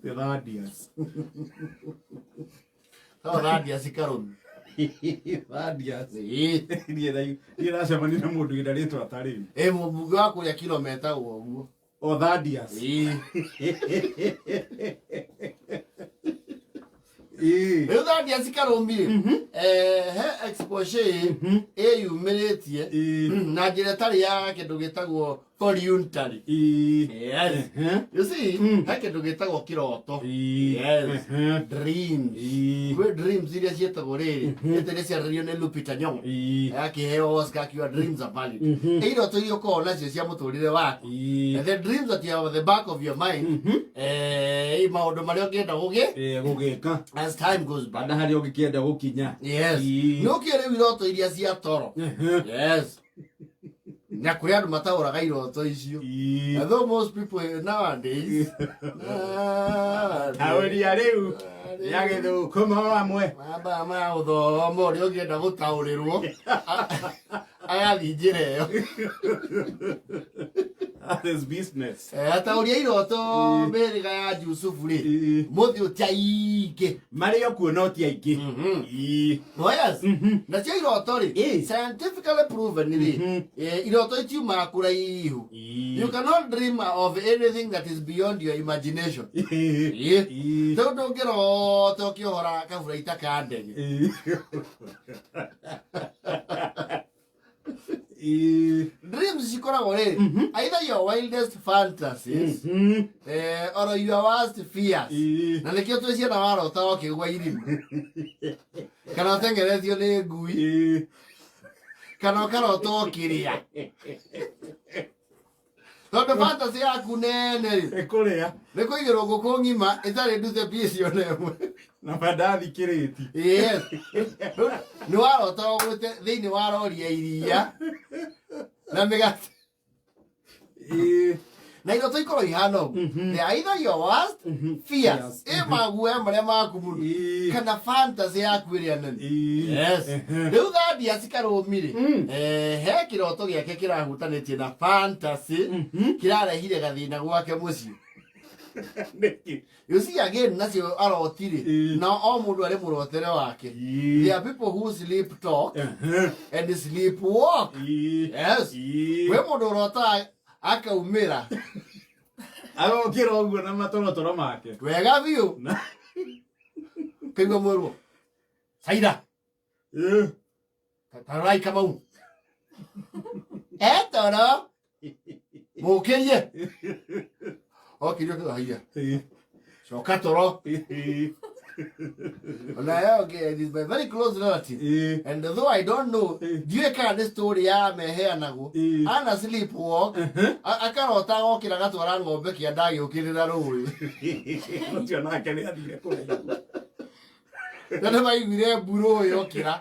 The Thaddeus. No Thaddeus Karũmi. Thaddeus. Ĩĩ. Niĩ niĩ ndacemania na mũndũ wĩna rĩtwa ta rĩu. Ĩ mũmbunge wa kũrĩa kiro metagwo ũguo. O Thaddeus. Ĩĩ. Ĩĩ. Rĩu Thaddeus Karũmi rĩ, he exposure ĩyumĩrĩtie na njĩra ĩtarĩ ya kĩndũ gĩtagwo voluntary. Ĩĩ. Yes. You see, he kĩndũ gĩtagwo kĩroto. Ĩĩ. Yes. Dreams. Ĩĩ. Kwĩ dreams iria ciĩtagwo rĩrĩ, ĩtĩ nĩ ciarĩrio nĩ Lupita Nyong'o. Ĩĩ. Akĩheo Oscar akiuga dreams are valid. Ĩ iroto iria ũkoragwo nacio cia mũtũrĩre waku. Ĩĩ. And the dreams that you have at the back of your mind, ĩ maũndũ marĩa ũngĩenda gũgĩ Ĩĩ, gũgĩka. as time goes by. Kana harĩa ũngĩkĩenda gũkinya. Yes. Ĩĩ. Nĩ ũkĩũĩ rĩu iroto iria cia toro. Yes. Na kũrĩ andũ mataũraga iroto icio. Ĩĩ. Although most people nowadays, nowadays Taũria rĩu ya gĩthũkũma amwe. mamba ma gũthoma ũrĩa ũngĩenda gũtaũrĩrwo agathiĩ njĩra ĩyo. That is business. Ataũria iroto mĩhĩrĩga ya Jusufu rĩ, Ĩĩ. mũthiũ ti aingĩ. Marĩ o kuo no ti aingĩ. Ĩĩ. Oh yes. Nacio iroto rĩ, Ĩĩ. scientifically proven rĩ, iroto itiumaga kũraihu. Ĩĩ. You cannot dream of anything that is beyond your imagination. Ĩĩ. Ĩĩ. Ĩĩ. Tondũ ndũngĩrota ũkĩohora kaburaita ka ndege. Ĩĩ. Ĩĩ. Dreams cikoragwo rĩ, either your wildest fantasies or your worst fears. Ĩĩ. Na nĩkĩo twĩ ciana warota ũkĩgwa irima. Kana ũteng'eretio nĩ ngui. Ĩĩ. Kana ũkarota ũkĩrĩa. Tondũ fantasy yaku nene rĩ, Nĩ kũrĩa nĩ kũigĩrwo ngũkũ ng'ima ĩtarĩ ndute piece ona ĩmwe. na mandathi kĩrĩti. Yes. Nĩ warota ũgwĩte thĩinĩ wa rori ya iria na mĩgate. Ĩĩ. Na iroto ikorwo ihana ũguo. They are either your worst fears. Ĩ maguoya marĩa maku mũno. Ĩĩ. Kana fantasy yaku ĩrĩa nene. Ĩĩ. Yes. Rĩu Thaddeus Karũmi rĩ, he kĩroto gĩake kĩrahutanĩtie na fantasy kĩrarehire gathĩna gwake mũciĩ. Nĩkĩ? You see again nacio aroti rĩ, Ĩĩ. na o mũndũ arĩ mũrotere wake. Ĩĩ. There are people who sleep talk and sleep walk. Ĩĩ. Yes. Ĩĩ. Kwĩ mũndũ ũrotaga akaumĩra Agokĩra ũguo na matorotoro make. wega biũ kaigua mwĩrwo Saida Ĩĩ. tarorai Kamau etoro mũkĩrie okĩrio kĩhaiya Ĩĩ. coka toro Ĩĩ. ona yo it is my very close relative Ĩĩ. and though I don't know Ĩĩ. ndiũĩ kana nĩ story ya meheanagwo Ĩĩ. ana sleep walk akarota agokĩra agatwara ng'ombe kĩanda agĩũkĩrĩra rũĩ Ũcio nake nĩ athire kũraihu. Na nĩ maiguire mbu rũĩ okĩra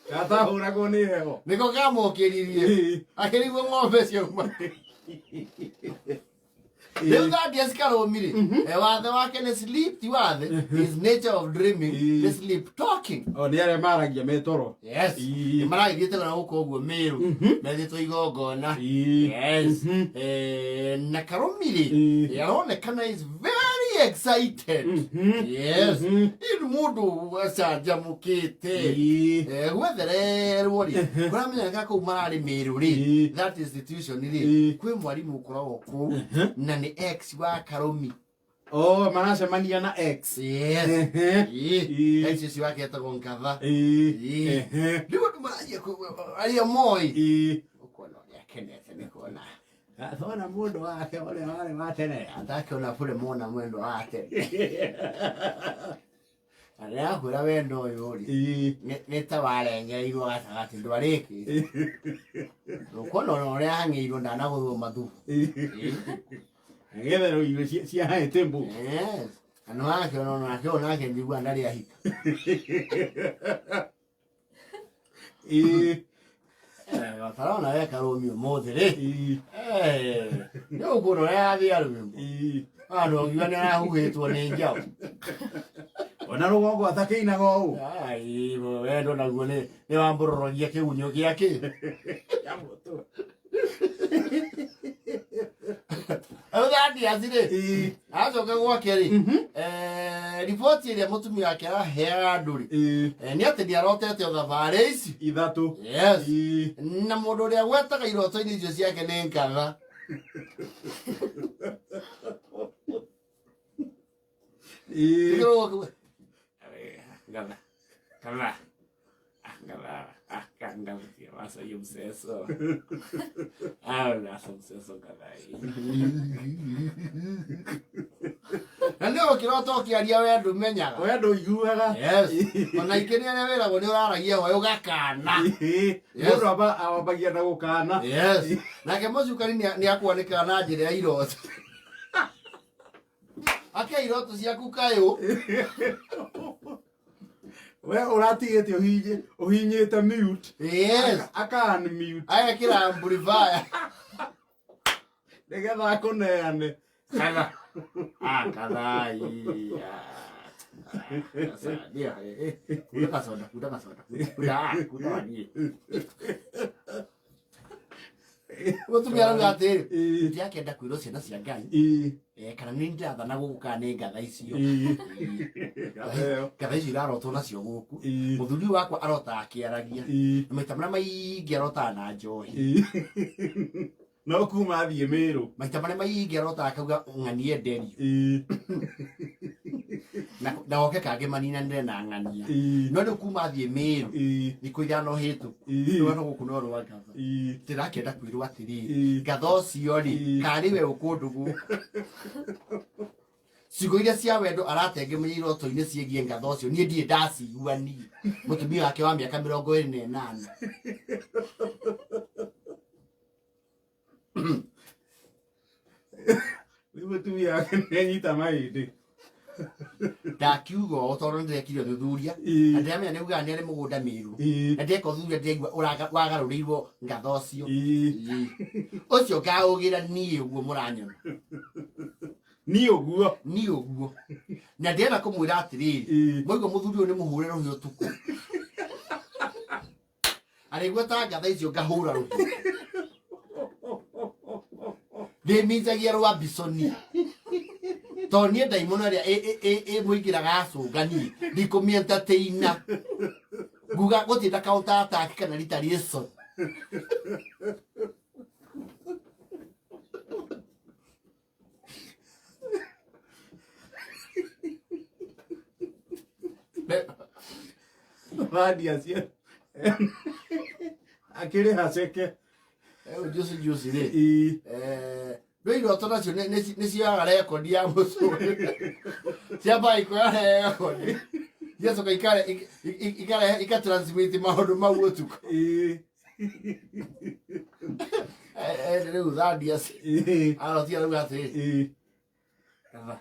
Gatahũragwo nĩ heho. Nĩko kamũkĩririe Ĩĩ. akĩrigwo ng'ombe ciauma. Rĩu Thaddeus Karũmi rĩ, wathe wake nĩ sleep ti wathe, his nature of dreaming Ĩĩ. nĩ sleep talking. O nĩ arĩa maragia me toro. Yes. Ĩĩ. Nĩ maragĩthiĩte na gũkũ ũguo Mĩrũ metĩtwo igongona. Ĩĩ. Yes. Na Karũmi rĩ, Ĩĩ. aronekana is very excited. Yes. Ĩ nĩ mũndũ acanjamũkĩte. Ĩĩ. Gwethererwo rĩ, kũramenyeka kũu mararĩ Mĩrũ rĩ, Ĩĩ. that institution rĩ, Ĩĩ. kwĩ mwarimũ ũkoragwo kũu na nĩ ex wa Karũmi. Oh, maracemania na ex. Yes. Ehe. Ĩĩ. Ĩĩ. Ex ũcio wake etagwo Nkatha. Ĩĩ. Ĩĩ. Ehe. Rĩu andũ maranjia arĩa moĩ. Ĩĩ. Ũkuona ũrĩa akenete nĩ kuona. Athona mũndũ wake ũrĩa warĩ wa tene. Atakiona bure mona mwendo wa tene. Na ndĩrakwĩra wendo ũyũ rĩ, Ĩĩ. nĩ ta warengereirwo gatagatĩ ndwarĩkĩte. Ũkuona ona ũrĩa ahang'ĩirwo ndanagũthwo mathubu. Ĩĩ. Nĩgetha rĩu irio ciahaĩte mbu. Yes. Na nĩwakĩona onake onake njigua ndarĩ ahika. Ĩĩ. Tarona we Karũmi ũmũthĩ rĩ. Ĩĩ. Nĩ ũkuona ũrĩa arathiĩ rwĩmbo. Ĩĩ. Andũ ũngiuga nĩ arahuhĩtwo nĩ njaũ. Ona rũgongo atakĩinaga ũũ. Ai, wendo naguo nĩ wambũrũragia kĩgunyũ gĩa kĩ. Thadius rĩ, Ĩĩ. acoka gwake rĩ, Mhm. riboti ĩrĩa mũtumia wake araheaga andũ rĩ, Ĩĩ. nĩ atĩ nĩ arotete o thabarĩ ici. Ithatũ. Yes. Ĩĩ. Na mũndũ ũrĩa gwetaga iroto-inĩ icio ciake nĩ ngatha. Ĩĩ. Ngatha. Ngatha. Ah, ngatha. Ah, ngatha. Wasa hiyo mseso. Ah, nasa mseso ngatha. Na nĩ ũkĩrota ũkĩaria we ndũmenyaga. We ndũiguaga. Yes. Ona ingĩ nĩ arĩa wĩragwo nĩ ũraragia we ũgakana. Ĩĩ. Yes. Mũndũ ambagia na gũkana. Yes. Nake mũcukani nĩ akwanĩkĩra na njĩra ya iroto. Ake iroto ciaku kayũ. We ũratigĩte ũhihinyĩte mute. Yes. Aka unmute. Agekĩra amplifier. Nĩgetha akũneane. Ngatha. Ah, ngatha. Sasa ndio kuda kasoda, kuda kasoda. Kuda, kuda wani. Mũtumia arauga atĩrĩ, Ĩĩ. ndiakenda kwĩrwo ciana cia Ngai. Ĩĩ. Kana nĩ ndĩrathana gũkũ kana nĩ ngatha icio. Ĩĩ. Ngatha ĩyo. Ngatha icio irarotwo nacio gũkũ. Ĩĩ. Mũthuri ũyũ wakwa arotaga akĩaragia. Ĩĩ. Na maita marĩa maingĩ arotaga na njohi. Ĩĩ. No kuma athiĩ Mĩrũ. Maita marĩa maingĩ arotaga akauga ng'ania nderio. Ĩĩ. Na oke kangĩ maninanĩre na ng'ania. Ĩĩ. No rĩu kuma athiĩ Mĩrũ, Ĩĩ. thikũ ithano hĩtũku, Ĩĩ. rũgano gũkũ no rwa ngatha. Ĩĩ. Ndĩrakĩenda kwĩrwo atĩrĩrĩ, Ĩĩ. ngatha ũcio rĩ, Ĩĩ. karĩ we ũkũndũ gũkũ. Ciugo iria cia wendo aratengemia iroto-inĩ ciĩgiĩ ngatha ũcio, niĩ ndirĩ ndacigua niĩ. Mũtumia wake wa mĩaka 28. Rĩu mũtumia wake nĩanyita mahĩndĩ. Ndakiuga ũũ tondũ nĩndĩrekire ũthuthuria. Ĩĩ. Na ndĩramenya nĩ ugaga nĩ arĩ mũgũnda Mĩrũ. Ĩĩ. Na ndeka ũthuthuria ndĩraigua wagarũrĩirwo ngatha ũcio. Ĩĩ. Ĩĩ. Ũcio ngaũgĩra niĩ ũguo mũranyona. Niĩ ũguo. Niĩ ũguo. Na ndĩrenda kũmwĩra atĩrĩrĩ, Ĩĩ. mwaigua mũthuri ũyũ nĩ mũhũre rũhĩ ũtukũ. Arĩigua ta ngatha icio ngahũra rũhĩ. Ndĩminjagia rwa mbiconi. Tondũ niĩ ndaimono ĩrĩa ĩmũingĩraga acũnga niĩ, ndikũmĩentertaina. Nguga gũtirĩ ta counter attack kana retaliation. Thadia cia akĩrĩha ceke. Rĩu juicy juicy rĩ, Ĩĩ. Rĩu iroto nacio nĩ cioyaga rekondi ya mũtũrĩre. Ciambaga ikoya rekondi. Igacoka ikatransmit maũndũ mau ũtukũ. Ĩĩ. Rĩu Thadius Ĩĩ. arotia rĩu atĩrĩrĩ, Ĩĩ. Ngatha.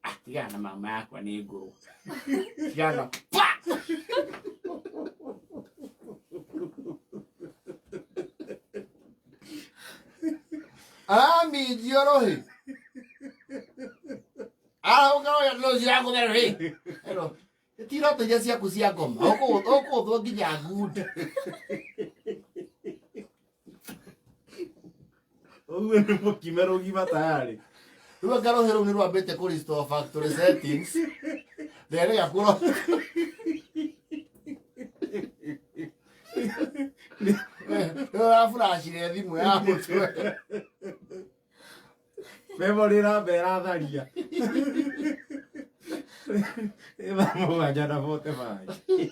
Ah, tigana na mama yakwa nĩ ngũrũ. Tigana. Pa! Araminjio rũhĩ. Arahũka rũhĩ no cirakũtha rũhĩ. Ero, ti iroto iria ciaku cia ngoma. Ũkũthwo nginya ngunda. Ũguo nĩ mũkime rũgima tayarĩ. Rĩu anga rũhĩ rũu nĩ rwambĩte kũ restore factory settings. Nderĩga kũro. Nĩ ũraburacire thimũ ya mũtwe. Memory ĩramba ĩratharia. Thaa 7:45.